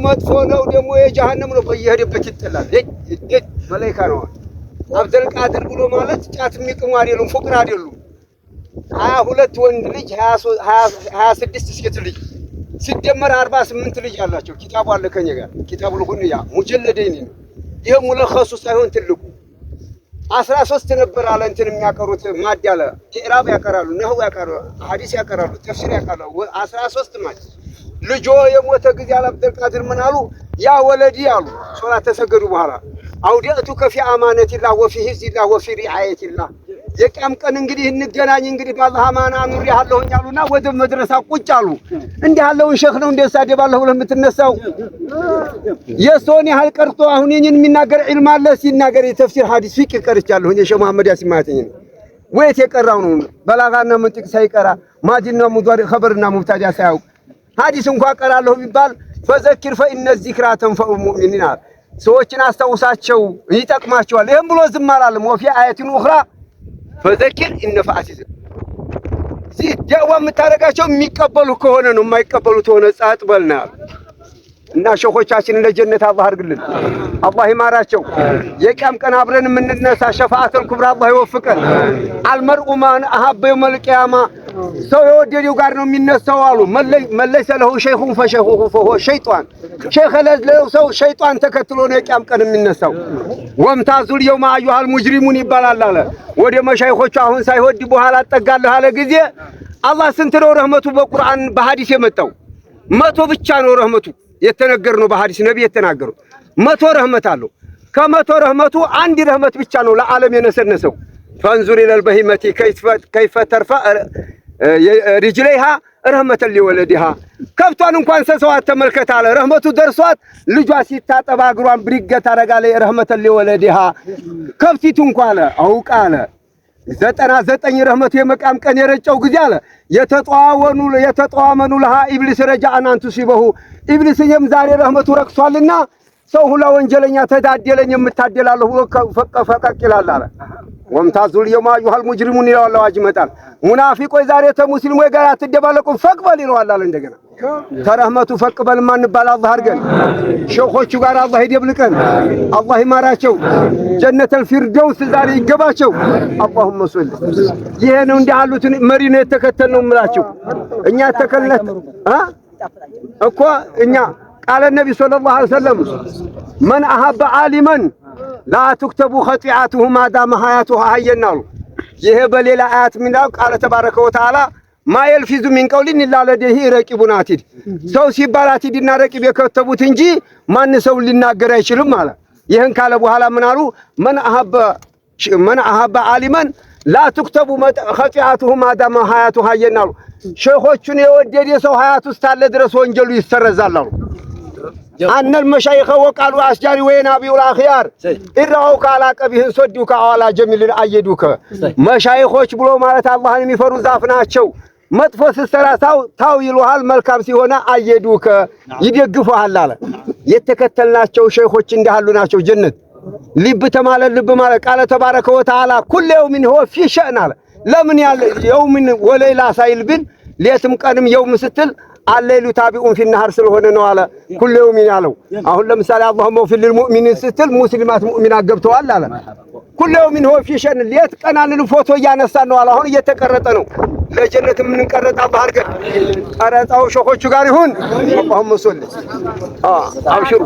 መጥፎ ነው፣ ደግሞ የጀሃነም ነው። በየሄደበት ይጠላል። መላይካ ነው። አብደልቃድር ብሎ ማለት ጫት የሚቅሙ አይደሉም፣ ፉቅር አይደሉም። 22 ወንድ ልጅ 26 ሴት ልጅ ሲደመር 48 ልጅ አላቸው። ኪታቡ አለ ከእኔ ጋር ኪታቡ ልሁንያ ሙጀለደይን ነው። ይሄ ሙለኸሱ ሳይሆን ትልቁ 13 ነበር አለ እንትን የሚያቀሩት ማድ አለ ኢዕራብ ያቀራሉ፣ ነህው ያቀራሉ፣ ሐዲስ ያቀራሉ፣ ተፍሲር ያቀራሉ። 13 ማለት ልጆ የሞተ ጊዜ አለ አብደልቃድር ምን አሉ? يا ولدي አሉ ሶላት ተሰገዱ በኋላ أودعتك في أمانة الله وفي حفظ الله وفي رعاية الله የቂያም ቀን እንግዲህ እንገናኝ እንግዲህ በአላህ አማና አኑሬሃለሁኝ አሉና ወደ መድረሳ ቁጭ አሉ። እንዲህ ያለውን ሸኽ ነው እንደ እሳደባለሁ ብለህ የምትነሳው? የእርስዎን ያህል ቀርቶ አሁን የኔን የሚናገር ዒልም አለ ሲናገር የተፍሲር ሐዲስ ፊቅህ ቀርቻለሁ። እኔ ሸህ መሐመድ ያሲን ማለት ነው። ወየት የቀራው ነው? በላጋና መንጢቅ ሳይቀራ ማዲና ሙዷሪ ኸበርና ሙብታዳ ሳያውቅ ሐዲስ እንኳ ቀራለሁ ቢባል فذكر فإن الذكرى تنفع المؤمنين ሰዎችን አስታውሳቸው ይጠቅማቸዋል። ይህም ብሎ ዝም አላለም። وفي آية أخرى فذكر إن نفعت እዚህ ዳዕዋ የምታደርጋቸው የሚቀበሉ ከሆነ ነው። የማይቀበሉት ከሆነ ጸጥ በል ነው ያሉ። እና ሸኾቻችንን ለጀነት አላህ አድርግልን፣ አላህ ይማራቸው። የቂያም ቀን አብረን የምንነሳ ሸፋአተል ኩብራ አላህ ይወፍቀን። المرء مع من أحب يوم القيامة ሰው የወደደው ጋር ነው የሚነሳው አሉ። من ليس له شيخ فشيخه فهو شيطان ሸይኽ የሌለው ሰው ሸይጣን ተከትሎ ነው የቂያም ቀን የሚነሳው። وامتازوا اليوم أيها المجرمون ይባላል አለ። ወደ መሻይኾቹ አሁን ሳይወድ በኋላ እጠጋለሁ አለ ጊዜ አላህ ስንት ነው ረህመቱ በቁርአን በሐዲስ የመጣው? 100 ብቻ ነው ረህመቱ የተነገር ነው በሐዲስ ነቢ የተናገሩት 100 ረህመት አለው። ከ100 ረህመቱ አንድ ረህመት ብቻ ነው ለዓለም የነሰነሰው። فانظر إلى البهيمة كيف ترفع رجليها رحمة لولدها ከብቷን እንኳን ሰሰዋት ተመልከት አለ። ረህመቱ ደርሷት ልጇ ሲታጠባ እግሯን ብሪገ ታደርጋለች። رحمة لولدها ከብቲቱ እንኳ አለ አውቃ አለ 99 ረህመቱ የመቃም ቀን የረጨው ጊዜ አለ የተጧወኑ የተጧመኑ لها إبليس رجاء أن تصيبه ኢብሊስ እኔም ዛሬ ረህመቱ ረክሷልና ሰው ሁላ ወንጀለኛ ተዳደለኝ የምታደላለሁ ብሎ ፈቀቅ ይላል አለ። وامتازوا اليوم أيها المجرمون ይለዋል። አዋጅ ይመጣል። ሙናፊቆች ዛሬ ተሙስሊሞች ጋር አትደባለቁም ፈቅ በል ይለዋል አለ። እንደገና ተረህመቱ ፈቅ በል ማንባል አላህ አድርገን። ሸኾቹ ጋር አላህ ይደብልቀን። አላህ ይማራቸው። ጀነተል ፊርደውስ ዛሬ ይገባቸው። اللهم صل ይሄ ነው እንዲህ ያሉትን መሪ ነው የተከተልነው የምላችሁ እኛ ተከልነት እኮ እኛ قال النبي صلى الله عليه وسلم من أحب عالما لا تكتب خطيئته ما دام حياته حيا አሉ። ይሄ በሌላ አያት ሚናው قال تبارك وتعالى ما يلفظ من قول إلا لديه رقيب عتيد። ሰው ሲባል አቲድና ረቂብ የከተቡት እንጂ ማን ሰው ሊናገር አይችልም አለ። ይህን ካለ በኋላ ምን አሉ? من أحب عالما لا تكتب خطيئته ما دام حياته حيا አሉ። ሼኾቹን የወደደ ሰው ሀያት ውስጥ አለ ድረስ ወንጀሉ ይሰረዛል አሉ። أن المشايخ وقال أشجار وينابيع الأخيار إن رأوك على قبيح صدوك أو على جميل أيدوك። መሻይኾች ብሎ ማለት አላህን የሚፈሩ ዛፍ ናቸው። መጥፎ ስትሰራ ታው ይሉሃል፣ መልካም ሲሆነ أيدوك ይደግፉሃል አለ። የተከተልናቸው ሸይኾች እንዳሉ ናቸው። ጀነት ልብ ተማለ ልብ ማለት قال تبارك وتعالى كل يوم هو في شأن አለ። ለምን ያለ يوم وليلة ሳይል ብል ሌትም ቀንም يوم ስትል الليل تابع في النهار ስለሆነ ነው አለ። كل يوم ያለው አሁን ለምሳሌ اللهم اغفر للمؤمنين ስትል ሙስሊማት ሙእሚናት ገብተዋል አለ። كل يوم هو في شأن ሌት ቀን አንልም ፎቶ እያነሳን ነው አለ። አሁን እየተቀረጠ ነው። ለጀነት የምንቀረጥ አላህ አድርገን። ቀረጻው ሸኾቹ ጋር ይሁን። اللهم صل አብሽሩ።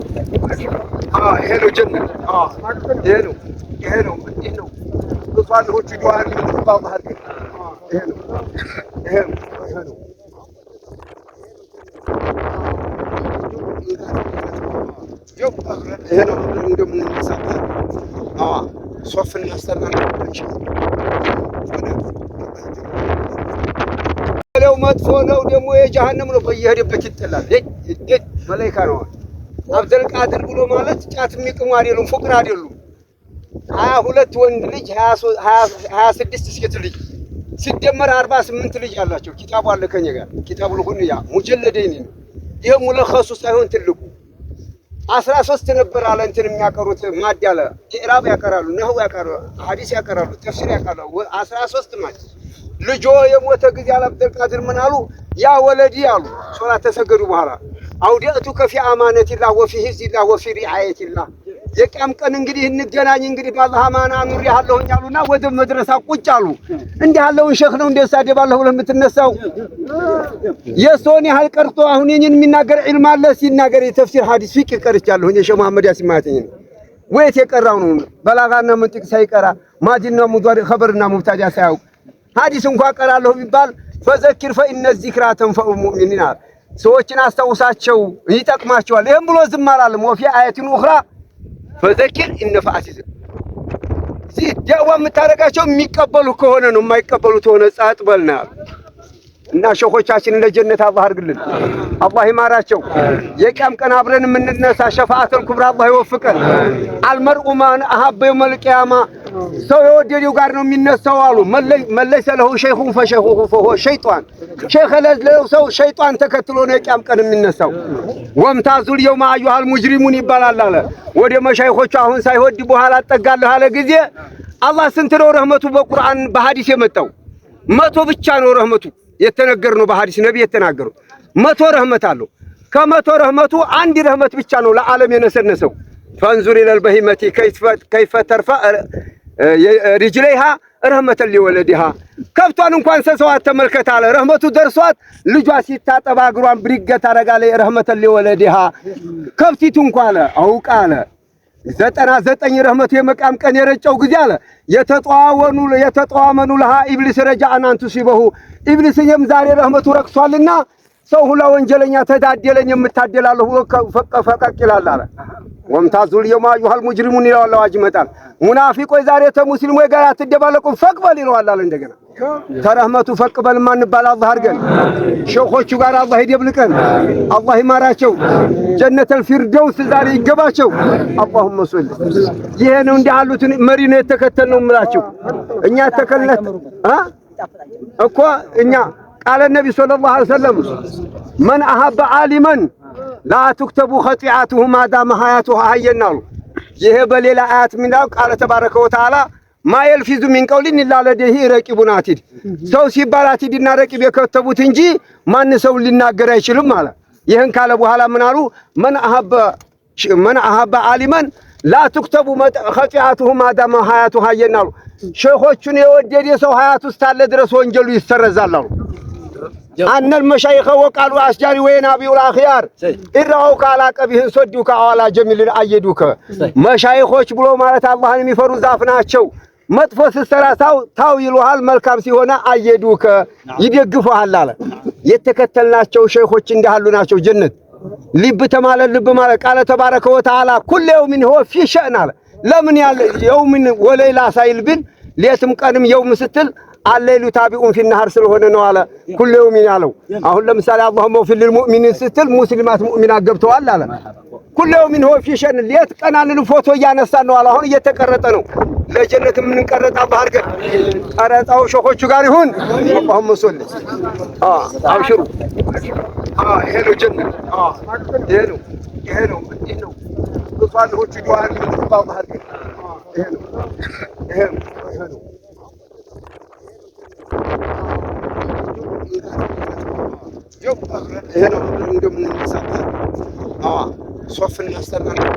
ይሄ ነው ጀነት። ይሄ ነው ይሄ ነው እንዲህ ነው። ሷሊሆቹ ዱዓ አላህ አድርገን። ይሄ ነው ይሄ ነው ይሄ ነው። ይሄ ነው እንደምንነሳበት ሶፍ እናሰራለን። መጥፎ ነው ደግሞ የጀሃነም ነው። በየሄደበት ይጠላል። መላይካ ነው። አብደልቃድር ብሎ ማለት ጫት የሚቅሙ አይደሉም፣ ፉቅር አይደሉም። 22 ወንድ ልጅ 26 ሴት ልጅ ሲደመር 48 ልጅ አላቸው። ኪታቡ አለ ከእኔ ጋር ኪታቡ ልሁንያ ሙጀለደይን ነው። ይሄ ሙለኸሱ ሳይሆን ትልቁ 13 ነበር አለ እንትን የሚያቀሩት ማድ አለ ኢዕራብ ያቀራሉ፣ ነህው ያቀራሉ፣ ሐዲስ ያቀራሉ፣ ተፍሲር ያቀራሉ። 13 ማለት ልጆ የሞተ ጊዜ አብደልቃድር ምን አሉ? يا ولدي አሉ። ሶላት ተሰገዱ በኋላ أودعتك في أمانة الله وفي حفظ الله وفي رعاية الله። የቂያም ቀን እንግዲህ እንገናኝ እንግዲህ በአላህ አማና አኑሬሃለሁኝ አሉና ወደ መድረሳ ቁጭ አሉ። እንዲህ ያለውን ሸኽ ነው እንደ ሳደባለሁ ብለህ የምትነሳው? የእርስዎን ያህል ቀርቶ አሁን የኔን የሚናገር ዒልም አለ? ሲናገር የተፍሲር ሐዲስ ፊቅህ ቀርቻለሁኝ። የሸህ መሐመድ ያሲን ማለት ነው። ወየት የቀራው ነው? በላጋና መንጢቅ ሳይቀራ ማዲና ሙዷሪ ኸበርና ሙብታዳ ሳያውቅ ሐዲስ እንኳ ቀራለሁ ቢባል فذكر فإن الذكرى تنفع المؤمنين አለ። ሰዎችን አስታውሳቸው ይጠቅማቸዋል። ይህም ብሎ ዝም አላለም። وفي آية أخرى فذكر إن نفعت እዚህ ዳዕዋ የምታደርጋቸው የሚቀበሉ ከሆነ ነው። የማይቀበሉት ከሆነ ጸጥ በልና እና ሸኾቻችንን ለጀነት አላህ አድርግልን፣ አላህ ይማራቸው። የቂያም ቀን አብረን የምንነሳ ሸፋአተል ኩብራ አላህ ይወፍቀን። المرء مع من أحب يوم القيامة ሰው የወደደው ጋር ነው የሚነሳው አሉ። من ليس له شيخ فشيخه فهو شيطان። ሸይኽ የሌለው ሰው ሸይጧን ተከትሎ ነው የቂያም ቀን የሚነሳው። وامتازوا اليوم أيها المجرمون ይባላል አለ። ወደ መሻይኾቹ አሁን ሳይወድ በኋላ እጠጋለሁ አለ ጊዜ አላህ ስንት ነው ረህመቱ በቁርአን በሐዲስ የመጣው? 100 ብቻ ነው ረህመቱ የተነገር ነው በሐዲስ ነቢ የተናገሩት 100 ረህመት አለው። ከ100 ረህመቱ አንድ ረህመት ብቻ ነው ለዓለም የነሰነሰው። فانظر إلى البهيمة كيف ترفع رجليها رحمة لولدها። ከብቷን እንኳን ሰሰዋት ተመልከት አለ። ረህመቱ ደርሷት ልጇ ሲታጠባ እግሯን ብሪገ ታደርጋለች። رحمة لولدها ከብቲቱ እንኳ አለ አውቃ አለ 99 ረህመቱ የመቃም ቀን የረጨው ጊዜ አለ የተጧወኑ የተጧመኑ لها إبليس رجاء أن تصيبه። ኢብሊስ እኔም ዛሬ ረህመቱ ረክሷልና ሰው ሁላ ወንጀለኛ ተዳደለኝ የምታደላለሁ ብሎ ፈቀቅ ይላል አለ። وامتازوا اليوم أيها المجرمون ይለዋል። አዋጅ ይመጣል። ሙናፊቆች ዛሬ ተሙስሊሞች ጋር አትደባለቁም ፈቅ በል ይለዋል አለ። እንደገና ተረህመቱ ፈቅ በል ማንባል አላህ አድርገን። ሸኾቹ ጋር አላህ ይደብልቀን። አላህ ይማራቸው። ጀነተል ፊርደውስ ዛሬ ይገባቸው። اللهم صل። ይሄ ነው እንዲህ ያሉትን መሪ ነው የተከተልነው የምላቸው እኛ ተከልነት እኮ እኛ قال النبي صلى الله عليه وسلم من أحب عالما لا تكتب خطيئته ما دام حياته حيا አሉ። ይሄ በሌላ አያት ሚናው قال تبارك وتعالى ما يلفظ من قول إلا لديه رقيب عتيد። ሰው ሲባል አቲድና ረቂብ የከተቡት እንጂ ማን ሰው ሊናገር አይችልም አለ። ይህን ካለ በኋላ ምን አሉ? من أحب عالما لا تكتب خطيئته ما دام حياته حيا አሉ። ሼኾቹን የወደደ ሰው ሀያቱ እስካለ ድረስ ወንጀሉ ይሰረዛል አሉ። أن المشايخ وقالوا أشجار وينابيع الأخيار إن رأوك على قبيح صدوك أو على جميل أيدوك። መሻይኾች ብሎ ማለት አላህን የሚፈሩ ዛፍ ናቸው። መጥፎ ስትሰራ ታው ይሉሃል፣ መልካም ሲሆነ أيدوك ይደግፉሃል አለ። የተከተልናቸው ሸይኾች እንዳሉ ናቸው። ጀነት ልብ ተማለ ልብ ማለት قال تبارك وتعالى كل يوم هو في شأن አለ። ለምን ያለ يوم وليلة ሳይል ብል ሌትም ቀንም يوم ስትል الليل تابع في النهار ስለሆነ ነው አለ። كل يوم ያለው አሁን ለምሳሌ اللهم اغفر للمؤمنين ስትል ሙስሊማት ሙእሚናት ገብተዋል አለ። كل يوم هو في شأن ሌት ቀን አንልም ፎቶ እያነሳን ነው አለ። አሁን እየተቀረጠ ነው። ለጀነት የምንቀረጥ አላህ አድርገን። ቀረጻው ሸኾቹ ጋር ይሁን። اللهم صل። አብሽሩ። ይሄ ነው ጀነት። ይሄ ነው ይሄ ነው እንዲህ ነው። ሷሊሆቹ ዱዓ አላህ አድርገን። ይሄ ነው ይሄ ነው ይሄ ነው። ይሄ ነው እንደምንነሳበት። ሶፍ እናሰራለን።